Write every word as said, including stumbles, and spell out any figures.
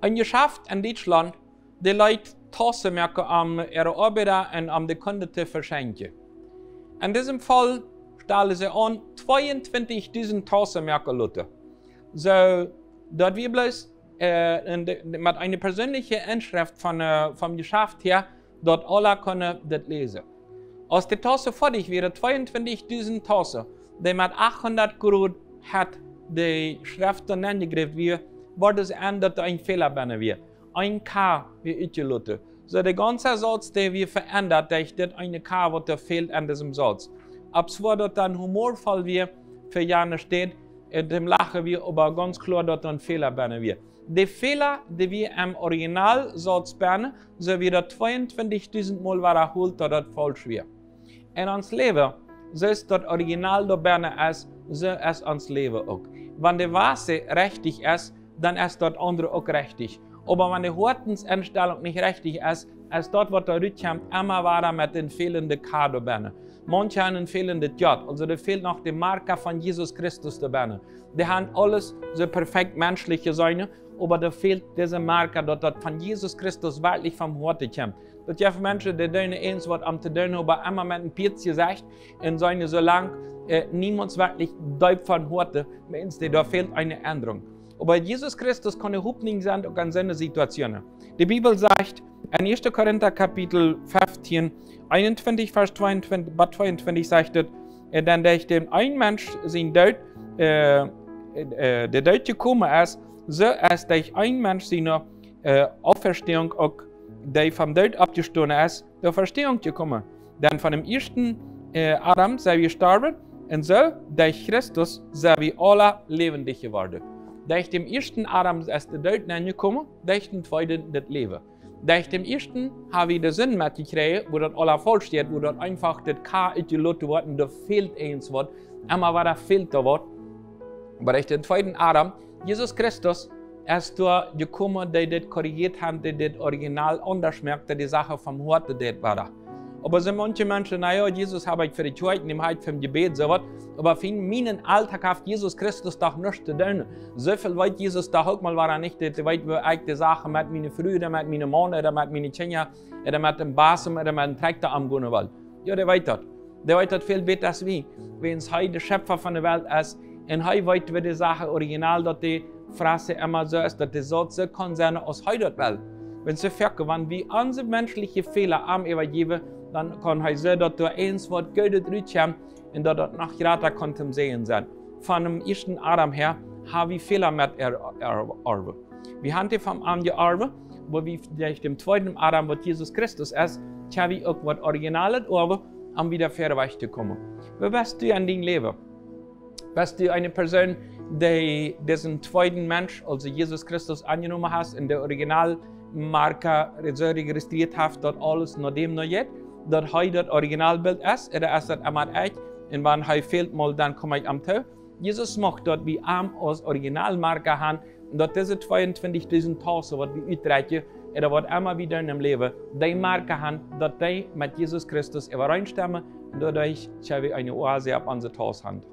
Een Jeschaft en Dietschlaunt, dee leet Tausen moaken om äare Oabeida un om de Kunden to veschenkjen. En disem Faul stalden see aun, tweeuntwintich dusent Tausen moaken to loten. Soo daut wie bloos, äh, en de, met eene persöönliche Enschreft von, äh, vom Jeschaft häa, daut aule kunnen dit läsen. Aus de Tausen foadich wieren, tweeuntwintich dusent Tausen, dee met achthundat Grod haud de Schreft doa nenjejräft wia, worden see en, daut doa een Fäla bennen wia. Een K wia utjeloten. Soo de gaunze Sauz, dee wia veendat derch dit eene K, waut doa fält en disem Sauz. Opp soo daut dan humorvoll wia fa jane Städ, äh, toom Lachen wia, oba gaunz kloa, daut doa een Fäla bennen wia. De Fäla, dee wia em Originalsauz bennen, soo wia daut tweeuntwintich dusent Mol wadaholt, daut daut faulsch wia. En ons Läwen, soo aus daut Original doa bennen es, soo es ons Läwen uk. Wan de Wausheit rechtich es, dan es daut aundre uk rechtich. Oba wan de Hoatensenstalunk nich rechtich es, es daut, waut doa rutkjemt, emma wada met dän fälenden K doa bennen. Manche haben een fälendet J, aulsoo doa fält noch de Marka von Jesus Christus doa bennen. Dee haben aules soo perfekt menschlich jeseenen, oba doa fält dise Marka, daut daut von Jesus Christus werkjlich vom Hoaten kjemt. Daut jeft Menschen, dee doonen eens waut om to doonen, oba emma met een Pietzjesecht un seenen soo lang, äh, niemols werkjlich deep von Hoaten, wiels dee, doa fält eene Endrunk. Oba Jesus Christus kaun de Hopninj sennen, uk en soone Situationen. De Bibel sajcht en ieeschte Korinta Kapitel feftieen, eenuntwintich, Varsch tweeuntwintich bat tweeuntwintich sajcht et, äh, dan derch dän eenen Mensch sien Doot, äh, äh, de Doot jekomen es, soo es derch eenen Mensch siene, äh, Auferstehung uk, dee vom Doot oppjestonen es, de Auferstehung jekomen. Dan von däm ieeschten, äh, Adam sent wie jestorwen, un soo derch Christus sent wie aule läwendich jeworden. Derch däm ieeschten Adam es de Doot nenjekomen, derch dän tweeden daut Läwen. Derch däm ieeschten haben wie de Sind metjekjräajen, wua daut aule faulsch steit, wua daut eefach daut K utjeloten woat un doa fält eens waut, emma wada fält doa waut. Oba derch dän tweeden Adam, Jesus Christus, es doa jekomen, dee dit korrigieet haft, dee dit Original aundasch moakt, dee de Sachen vom Hoaten deed wada. Oba soo manche Menschen, na jo, Jesus hab ekj fa de Kjoakj, däm hab ekj fa daut Jebäd, soo waut. Oba fa mienen Auldach haft Jesus Christus doch nuscht to doonen. Soo väl weet Jesus doch uk mol wada nich, daut hee weet, woo ekj de Sachen met miene Fru, ooda met mienen Maun, ooda met miene Kjinja, ooda met dän Bos, ooda met dän Trakjta omgonen well. Jo, dee weet daut. Dee weet daut väl bäta aus wie. Wiels hee de Schepfa von de Welt es, un hee weet, woo de Sachen original, daut de Frieheit emma soo es, daut de Sauz soo kaun sennen, aus hee daut well. Wan see foaken, wan wie onse menschliche Fäla am äwajäwen, dan kaun hee seenen, daut doa eens waut Goodet rutkjemt un daut daut noch jrata kaun toom Säajen sennen. Von däm ieeschten Adam häa haben wie Fäla met er-, er-, erworwen. Wie haben dee vom Adam jeorwen, oba wie derch dän tweeden Adam, waut Jesus Christus es, haben wie uk waut Originales erworwen, om wieda wieda wajch to komen. Woo best du en dien Läwen? Best du eene Persoon, dee disen tweeden Mensch, aulsoo Jesus Christus, aunjenomen haft un de Originalmarka soo registrieet haft, daut aules no däm no jeit, daut hee daut Originalbilt es, ooda es daut emma ekj, un wan hee fält mol, dan kom ekj am too? Jesus mucht, daut wie am aus Originalmarka haben, un daut dise tweeuntwintich dusent Tausen, waut wie utdrekjen, ooda waut emma wie doonen em Läwen, dee Marka haben, daut dee met Jesus Christus äwareenstemmen, un doaderch haben wie eene Oase opp onse Tausenhaunt.